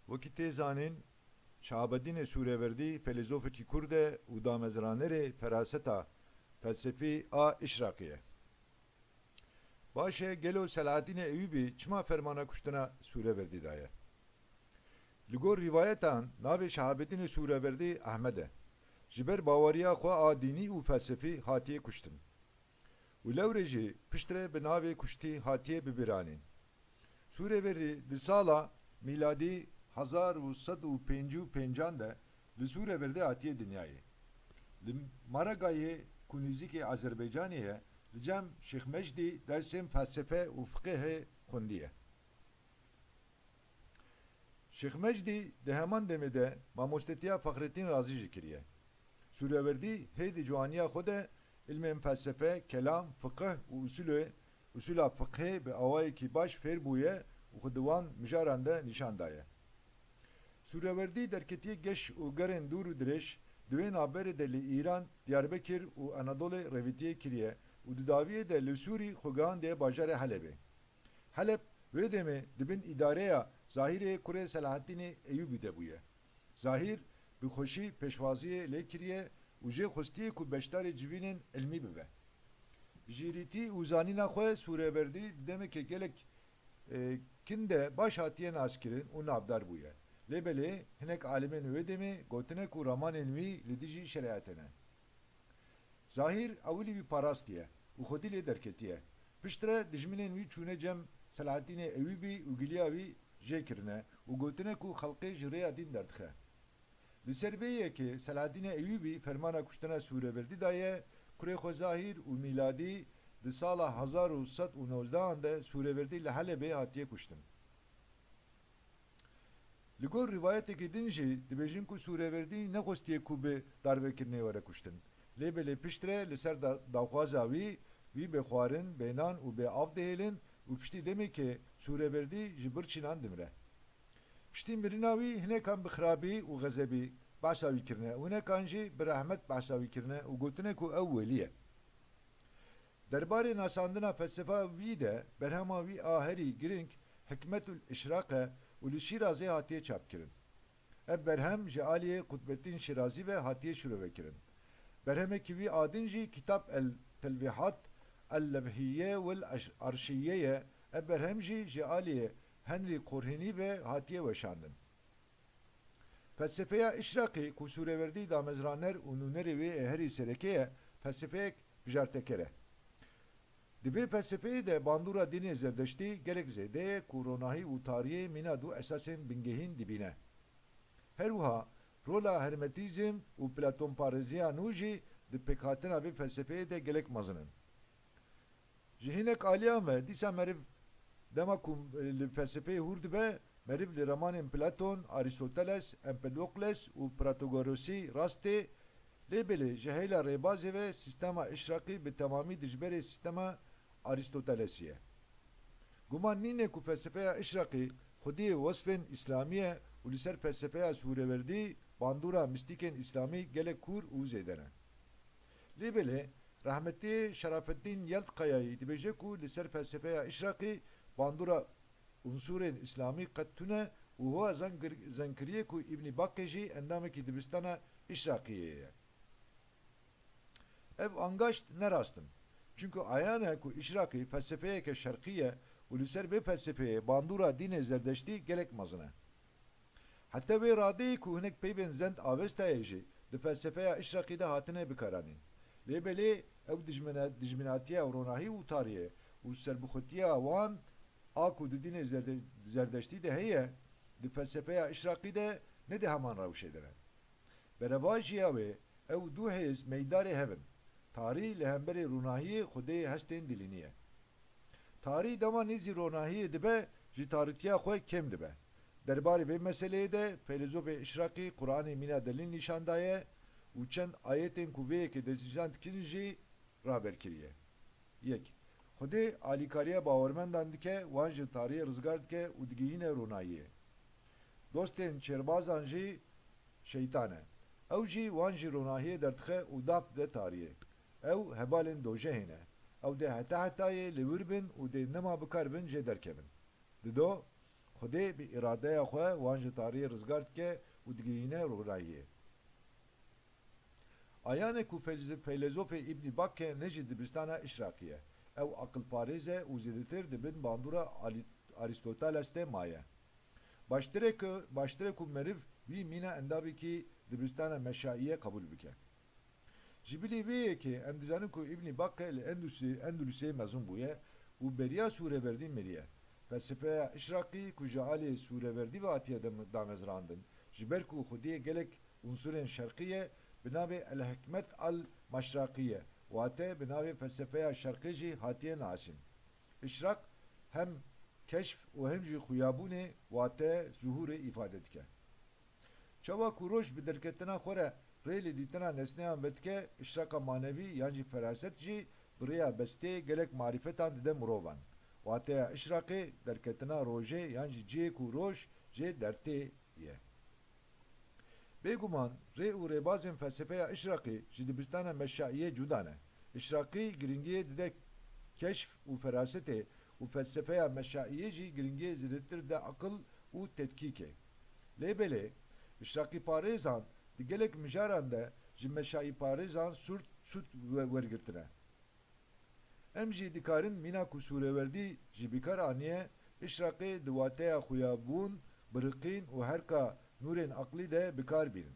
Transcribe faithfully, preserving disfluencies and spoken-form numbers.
Wekî tê zanîn, Şehabedînê Sûreverdî felezofekî kurd e û damezranerê feraseta felsefî a Îşraqî ye. Baş e, gelo Selahaddînê Eyûbî çima fermana kuştina Sûreverdî daye? Li gor rîwayetan, navê Şehabedînê Sûreverdî Ehmed e. Ji ber baweriya xwe a dînî û felsefî hatiye kuştin. Û lewrê jî piştre bi navê kuştî hatiye bibiranîn. Sûreverdî di sala mîladî hezar û sed û pêncî û pêncan de li Sûreverdê hatiye dinyayê. Li Maragayê ku nêzîkî Azerbaycanê ye, li cem Şêx Mecdî dersên felsefe û fiqihê xwendiye. Şêx Mecdî di heman demê de mamostetiya Fexrettin Razî jî kiriye. Sûreverdî hê di ciwaniya xwe de ilmên felsefe, kelam, fiqih û usulê, usula fiqhê bi awayekî baş fêr bûye û xwe di wan mijaran de nîşan daye. Sûreverdî derketiye geş û gerên dûr û dirêj, di wê navberê de li Îran, Diyarbekir û Anadolê rêvîtiyê kiriye û di dawiyê de li Sûrî xwe gihandiye bajarê Helebê. Heleb wê demê di bin îdareya Zahîrê kurê Selahaddînê Eyûbî de bûye. Zahîr bi xweşî pêşwaziyê lê kiriye û jê xwestiye ku beşdarê civînên ilmî bibe. Bi jêrîtî û zanîna xwe Sûreverdî di demeke gelek, e, kin de baş hatiye naskirin û navdar bûye. Lê belê hinek alimên wê demê gotine ku ramanên wî li dijî şerîetê ne. Zahîr ewilî wî parastiye û xwedî lê derketiye. Piştre dijminên wî çûne cem Selahaddînê Eyûbî û giliya wî jê kirine û gotine ku xelqê ji rêya dîn derdixe. Li ser vê yekê Selahaddînê Eyûbî fermana kuştina Sûreverdî daye, kurê xwe Zahîr û mîladî di sala hezar û sed û nozdehan de Sûreverdî li Helebê hatiye kuştin. Li gor rîwayetekî din jî dibêjin ku Sûreverdî nexwestiye ku bi darvekirinê were kuştin. Lê belê piştre li ser da-, daxwaza wî, wî bê xwarin, bê nan û bê av dihêlin û piştî demekê Sûreverdî ji birçînan dimire. Piştî mirina wî hinekan bi xirabî û xezebî behsa wî kirine û hinekan jî bi rehmet behsa wî kirine û gotine ku ew welî ye. Derbarê nasandina felsefa wî de berhema wî a herî girîng Hikmetul Îşraq e û li Şîrazê hatiye çapkirin. Ev berhem ji aliyê Qutbettîn Şîrazî ve hatiye şirovekirin. Berhemekî wî a din jî kitab El Telvîhat El Levhiye Wel Arş-, Arşiye ye. Ev berhem jî ji aliyê Henrî Qorhînî ve hatiye weşandin. Felsefeya Îşraqî ku Sûreverdî damezraner û nûnerê wê ê herî sereke ye, felsefeyek bijarteker e. Di vê felsefeyê de bandora dînê Zerdeştî gelek zêde ye ku ronahî û tariyê mîna du esasên bingehîn dibîne. Her wiha rola hermetîzm û platonparêziya nû jî di pêkhatina vê felsefeyê de gelek mezin in. Ji hinek aliyan ve dîsa meriv dema ku li felsefeyê hûr dibe, meriv li ramanên Platon, Arîstoteles, Empedokles û Protagorosî rast tê, lê belê ji heyla rêbazê ve sîstema Îşraqî bi temamî dijberê sîstema Arîstotelesî ye. Guman nîne ku felsefeya Îşraqî xwediyê wesfên Îslamî ye û li ser felsefeya Sûreverdî bandora mîstîkên Îslamî gelek kûr û zêde ne. Lê belê, rehmetî Şerafeddîn Yeltkayayî dibêje ku li ser felsefeya Îşraqî bandora unsurên Îslamî qet tune û howa zengir-, zenkiriye ku Îbnî Bakê jî endamekî dibistana Îşraqiyê ye. Ev angaşt ne rast in. Çunku ayan e ku Îşraqî felsefeyeke şerqî ye û li ser vê felsefeyê bandora dînê Zerdeştî gelek mezin e. Heta wê radeyê ku hinek peyvên zend avestayê jî di felsefeya Îşraqî de hatine bikaranîn. Lê belê ew dijmine-, dijminatiya ronahî û tariyê û serbixwetiya wan a ku di dînê Zerde-, Zerdeştî de heye, di felsefeya Îşraqî de ne di heman rewşê de ne. Berevajiya wê ew du hêz meydarê hev in. Tarî li hemberî ronahiyê xwedê hestên dilînî ye. Tarî dema nêzî ronahiyê dibe, ji tarîtiya xwe kêm dibe. Derbarê vê meseleyê de feylezofê Îşraqî Quranê mîna delîl nîşan daye û çend ayetên ku vê yekê destnîşan dikin jî raber kiriye. Yek, Xwedê alîkariya bawermendan dike, wan ji tariyê rizgar dike û digihîne ronahiyê. Dostên çêrbazan jî şeytan e. Ew jî wan ji ronahiyê derdixe û dav dide tariyê. Ew hevalên dojehê ne. Ew dê heta hetayê li wir bin û dê nema bikar bin jê derkevin. Dido, Xwedê bi îradeya xwe wan ji tariyê rizgar dike û digihîne ronahiyê. Ayanek û feyz-, feylezofê Îbnî Bakke ne ji dibistana Îşraqî ye. Ew aqilparêz e û zêdetir di bin bandora Alî-, Arîstoteles de maye. Baştir e ku, baştir e ku meriv wî mîna endamekî dibistana Meşaîye qebûl bike. Ji bilî vê yekê em dizanin ku Îbnî Bakke li Endusê, Endulusê mezin bûye û beriya Sûreverdî miriye. Felsefeya Îşraqî ku ji alî Sûreverdî ve hatiye dem-, damezrandin, ji ber ku xwediyê gelek unsurên şerqî ye, bi navê El-Hikmet al-Meşraqiye, wate bi navê felsefeya şerqê jî hatiye nasîn. Îşraq hem keşf û hem jî xuyabûnê, wate zuhûrê îfade dike. Çawa ku roj bi derketina xwe re rê li dîtina nesneyan vedike, îşraqa manevî yan jî feraset jî bi rêya bestê gelek marîfetan dide mirovan. Wateya îşraqê derketina rojê yan jî cihê ku roj jê dertê ye. Bêguman rê û rêbazên felsefeya îşraqî ji dibistana meşaiyê cuda ne. Îşraqî giringiyê dide keşf û ferasetê û felsefeya meşaiyê jî giringiyê zêdetir dide aqil û tetkîkê. Lê belê, îşraqîparêzan di gelek mijaran de ji meşaîparêzan sûrt, sûd we-, wergirtine. Em jî dikarin mîna ku Sûreverdî ji bîkar aniye, îşraqê di wateya xuyabûn, biriqîn û herka nûrên aqlî de bikar bînin.